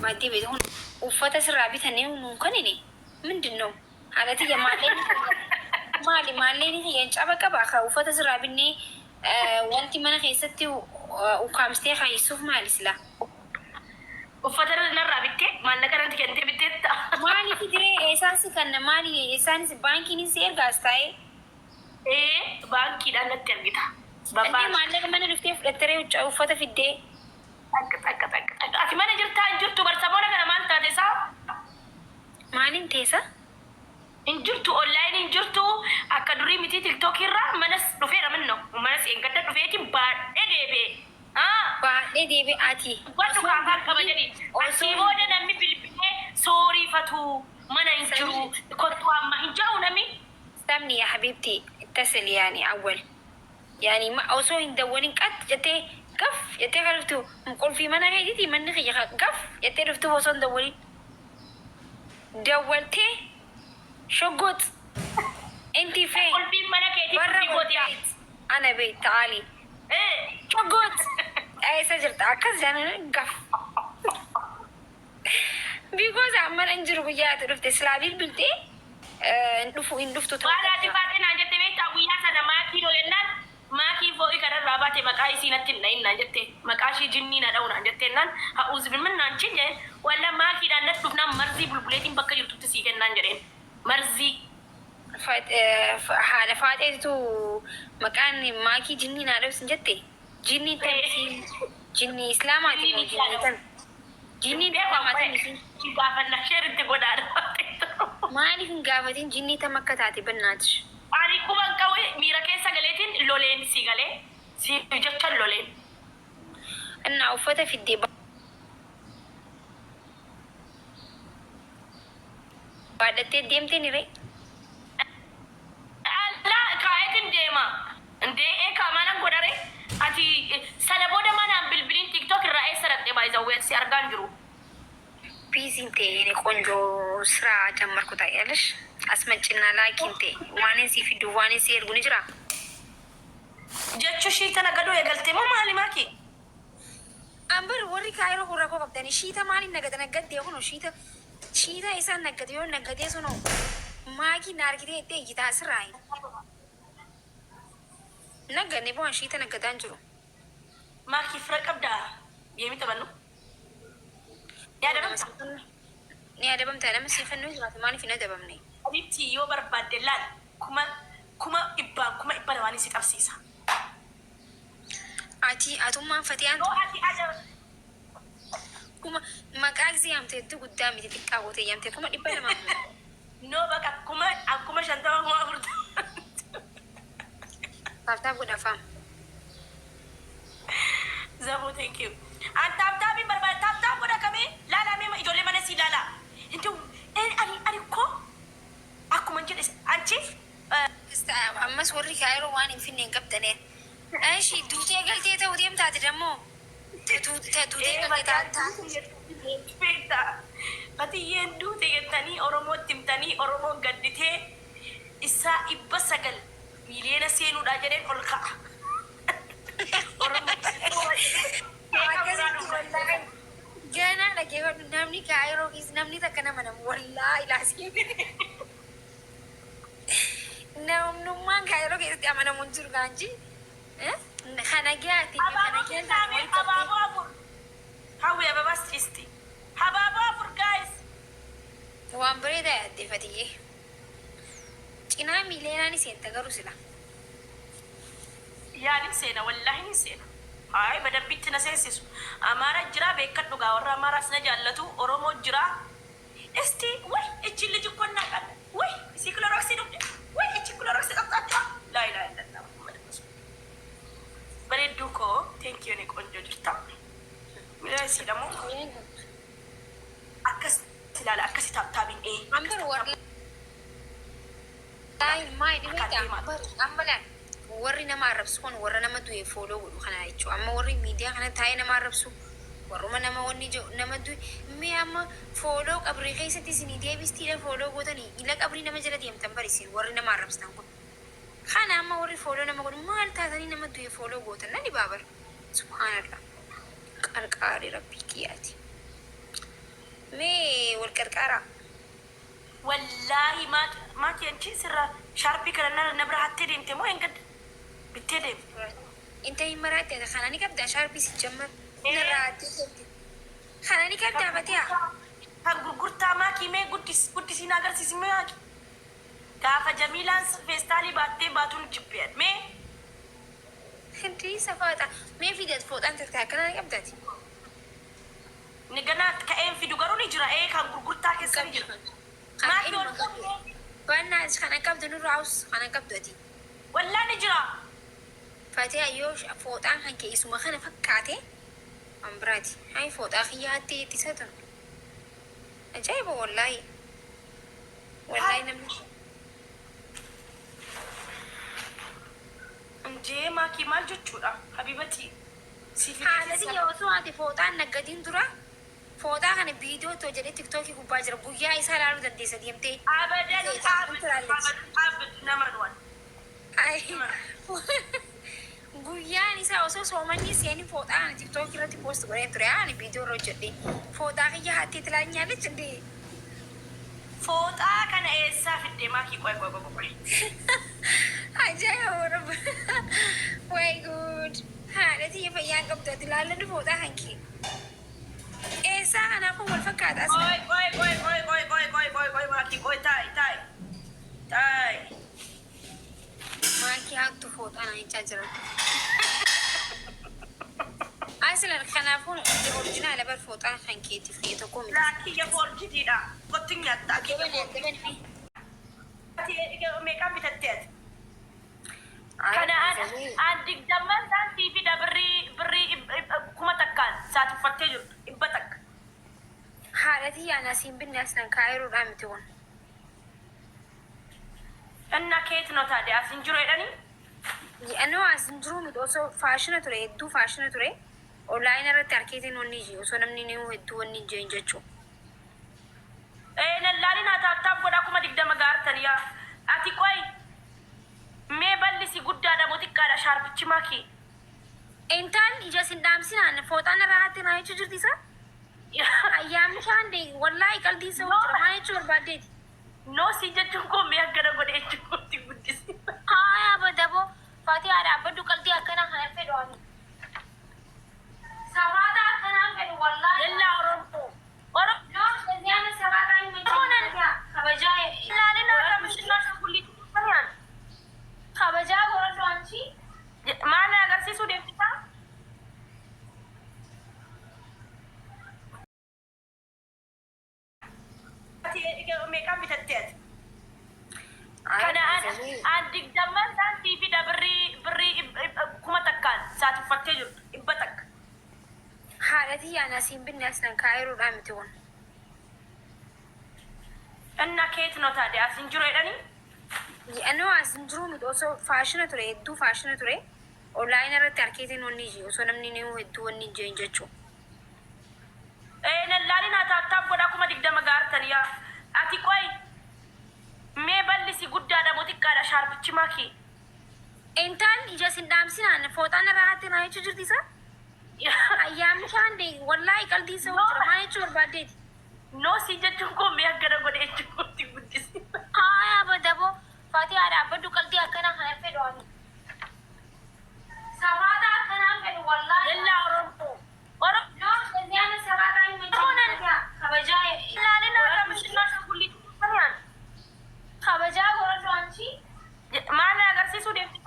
Barbaaddee beektu kun uffata sirraa bitannee nuun kanine ምንድን ነው? Haadha tiyya, maallaqni kiyya maali? Maallaqni kiyya caba qaba ka uffata sirraa binnee wanti mana keessatti ukkaamsitee kaayisuuf maali sila? Uffata narraa bittee, maallaqa natti kennitee bitteetta. Maali fidiree? Eessaan si kanna? Maali eessaanis baankiin si ergaas taa'ee? Ee, baankiidhaan natti ergita. Inni maallaqa mana dhuftee fudhatteree uffata fiddee. Takka takka takka takka. Ati mana jirtaa hin jirtu? Barsamoona kana maal taate isaa? Maaliin teessa? Hin jirtu, online hin jirtu, akka durii miti. TikTok irraa manas dhufeera minno. Manas eeggadda dhufeetiin baadhee deebi'e. Baadhee deebi'e ati. Wadhu kaafaan qaba jedhi. Achii booda namni bilbilee sooriifatu mana hin jiru. Kottu amma hin jedhu namni. Sabni يا حبيبتي اتصل يعني أول يعني ما osoo hin dawwalin qat jettee gaf jettee kan dhuftu qulfii mana keetiiti. Manni kiyya gaf jettee dhuftu osoo hin dawwalin dawwaltee shoggoot انتي فين؟ Qulfiin mana keetii برا. Qulfii gootiyaa. البيت أنا بيت، تعالي. Shoggoot eessa jirta akkas jedhan gaf because amma hin jiru. Guyyaa ati dhufte silaa bilbiltee hin dhufu, hin dhuftu ta'uu Waan ati danda'a. Faatee naan jette beektaa? Guyyaa sana maakii noo jennaan, maakii fooqii kanarraa baate maqaa isii natti hin dhahin naan jette, maqaa ishii jinnii na dha'u naan jette naan ha'uuz bilmin naan chin jedheen. Walla maakiidhaan natti dhufnaan marzii bulbuleetiin bakka jirtutti sii kennaan jedheen marzii. Haadha faaxeetu maqaan maakii jinnii naa dhabsin jette. Jinnii tam? Jinnii islaamaati moo jinnii tam? Jinnii islaamaa miti. Gaafanna, share itti godhaadha. Maaliif hin gaafatin jinnii tam akka taate bannaati? Ani quban qabu, miira keessa galeetiin loleen si galee si jecha loleen. Innaa uffata fiddee baadhattee deemtee ni ree? Allaa kaa'eetiin deema. Indee eekaa maalan godhare? Ati sana booda manaan bilbiliin TikTok irraa eessa dhaqxee baay'izawwee si argaan jiru. Busy ም ta'e የኔ ቆንጆ፣ ስራ ጀመርኩ ታውቂያለሽ። አስመጭና ላኪን ta'e waan si fiddu waan si ergu ni jira. Jechuu ishii tana gadoo eegaltee moo maali maaki? Ambar warri kaayiroo kun rakkoo qabdanii shiita maaliin nagada naggaddee kun shiita shiita isaan naggate yoo naggadee sunoo maakii na argitee itti iyyitaa asirraa nagganne bu'aan shiita naggadaan jiru. Maakii fira qabdaa? Geemii taphannu. Yaadamta. Ni adabamta, nama siifannoo jiraate maaliif hin adabamne? Habibti, yoo barbaadde laal, 100,000 200,000 si qabsiisa. Ati atummaan fatiyaan Yoo ati adaba kuma maqaa gisee yaamte hedduu guddaa miti, xiqqaa gootee yaamte 200,000. No, baqa 50,000, 40,000. Tap tap godha faam. Zaboo, thank you. An tap tapiin barbaada. Tap tap godha kamee laalaa mee ijoollee mana sii laalaa. Intuu ani ko akkuma jedhe anchi Ammas warri kaayiroo waan hin finne hin qabdanee. Eshi duutee galtee ta'uu deemtaati dammoo. Duutee galtee taata. Beektaa, Fatiyyeen duute jettanii Oromootti himtanii Oromoon gadditee isaa 900 miiliyoona seenuudha jedheen ol ka'a. Oromoo Akkasitti wallaahi ganaa dhaggeeffadhu, namni kaayiroo keessa namni takka nama nama wallaahi laasii namnummaan kaayiroo keessatti amanamu hin jiru gaanji. Kana gaati kana Abaaboo kennaame, abaaboo afur. Hawwi ababaas ciisti. Abaaboo afur, guys. Waan bareedaa yaaddee Fatiyyee. Cinaa miileenaa ni seenta garuu sila. Yaa, ni seena, wallaahi ni seena. Hayi, badabbitti na seensisu. Amaara jira, beekadhu gaa, warra Amaaraas na jaallatu, Oromoo jira. እስቲ ወይ እቺ ልጅ እኮ እናውቃለን። ወይ እሲ ክሎሮክሲ dhugde፣ ወይ እቺ ክሎሮክሲ ጠጣች። لا إله إلا الله محمد رسول። Bareedduu koo, thank you, ni ቆንጆ jirta. Miidhaa ደግሞ akkas ilaala, akkasi tap tapiin ee. Ambar wallaahi maal beektaa, amma laal, warri nama arrabsu kun warra nama du'e follow godhu kana jechuudha. Amma warri miidiyaa kana taa'ee nama arrabsu warruma nama wanni jedhu nama du'e mee amma follow qabrii keessatti isinii deebistiidha follow gootanii ila qabrii nama jala deemtan bari isin warri nama arrabsitan kun. Kana amma warri follow nama godhu maal taatanii nama du'e follow gootan? Nan dhibaa bara. Subhaanallah. Qarqaari rabbii kiyyaati. Wal qarqaaraa. Wallaahi maaki anchi sirra shaarpii kana na bira hattee deemte moo hin gadda bittee deemte? Inta hin maraatte, kana ni qabda shaarpii si jammar. Narraa hattee deemte. Kana ni qabda, Fatiha. Kan gurgurtaa maakii mee guddis guddisii na agarsiisi mee maakii. Gaafa Jamiilaan feestaalii baattee baatuun jibbeen mee. Hindii safaata. Mee fideet fooxaan takka akkana ni qabdaati. Ni ganaa ka'een fidu garuu ni jira ee kan gurgurtaa keessa ni jira. Kana Maakii ilma ol qabdu. Bannaa kana qabdu nurraa us kana qabdu ati. Wallaa ni jira. Fatiha, yoo fooxaan kan kee isuma kana fakkaate an biraati. Hai, fooxaa kiyyaa hattee ittisa tun. Ajaa'iba wallaahi. Wallaahi namni. Injee maakii maal jechuudha habibatii si Haala fidee. tiyya osoo ati fooxaan naggadiin dura fooxaa kana viidiyoo too jedhee TikTokii gubbaa jira, guyyaa isaa ilaaluu dandeessa deemtee. Abadan abadan abad naman wan. Ay, guyyaan isaa osoo soomanni seeni fooxaa kana TikTokii irratti post godhee ture, ani viidiyoo irra hojjedhe. Fooxaa kiyya hattee tilaalnyaalich indee. Fooxaa kana eessaa fidde maakii? Qoy, qoy, qoy, qoy. Ajaa'iba warra. Waay good. Haadha tiyya fayyaan qabdu, ati ilaalladhu fooxaa kan kee. Eessaa kanaafuu wal fakkaata as. Qoy, qoy, qoy, qoy, qoy, qoy, qoy, qoy, qoy, maakii, qoy, taa'i, taa'i, taa'i. Maakii hattu fooxaa na jechaa jiran. Aslan kanaafuu original bar fooxaan kan keetiif kee tokko miti. Laakkiyya foorjidiidha. Kottu nyaattaa kiyya. Dabani. Ati meeqaan bitatte ati? Kana an 20 isaan sii fida birrii 1000n saati uffattee jirtu 100. Haadha tiyya ana siin binne, aslan kaayiroodhaa miti kun. እና ከየት ነው ታዲያ? As hin jiru jedhanii? Anoo as hin jiru miti, osoo faashina ture, hedduu faashina ture. Online irratti harkeetiin wanni iji osoo namni ni hedduu wanni ijeen jechuudha. Ee, lallaalin haa taaptaap godhaa, 20,000 gaartan yaa. Ati qoy mee bal'isi, guddaadha moo xiqqaadha shaarpichi maakii? Intaan ija sin dhaamsinaan fooxaan irraa hattee naa jechuu jirti isa? Ayyaamni isaan wallaahi qalbii isa jira, maal jechuu barbaaddeeti? No, si jechuun koo mee akkana godhe jechuutti guddisi. Haa, badaboo Fatihaa dhaabbadhu, qalbii akkanaa kana fedhu ani. Sabaata akkanaa fedhu wallaahi. Yallaa Oromoo. Oromoo. No, ከዚያ ሰባታ kabajaa Laalin haa qabshinaa shagulliitti uffannaan. Kabajaa godhadhu anchi. Maal agarsiisuu deemsisaa? Ati meeqaan bitatte ati? Kana an 20 isaan sii fida birrii 1000n saati uffattee jirtu 100. Haadha tiyya ana siin binne, aslan kaayiroodhaa miti kun. እና ከየት ነው ታዲያ? As hin jiru jedhanii? Anoo as hin jiru miti, osoo faashina ture, hedduu faashina ture. Online irratti harkeetiin wanni iji osoo namni ni hedduu wanni ijeen jechuudha. Ee, lallaalin haa taaptaap godhaa, 20,000 gaartan yaa. Ati qoy mee bal'isi, guddaadha moo xiqqaadha shaarpichi maakii? Intaan ija sin dhaamsinaan fooxaan irraa hattee naa jechuu jirti isa? Ayyaamni isaan wallaahi qalbii isa jira, maal jechuu barbaaddeeti? No, si jechuun koo mee akkana godhe jechuutti guddisi. Haa, badaboo Fatihaa dhaabbadhu, qalbii akkanaa kana fedhu ani. Sabaata akkanaa fedhu wallaahi. Yallaa Oromoo. Oromoo. No, ከዚያ ሰባታ kabajaa Laalin haa qabshinaa shagulliitti uffannaan. Kabajaa godhadhu anchi. Maal agarsiisuu deemsisaa?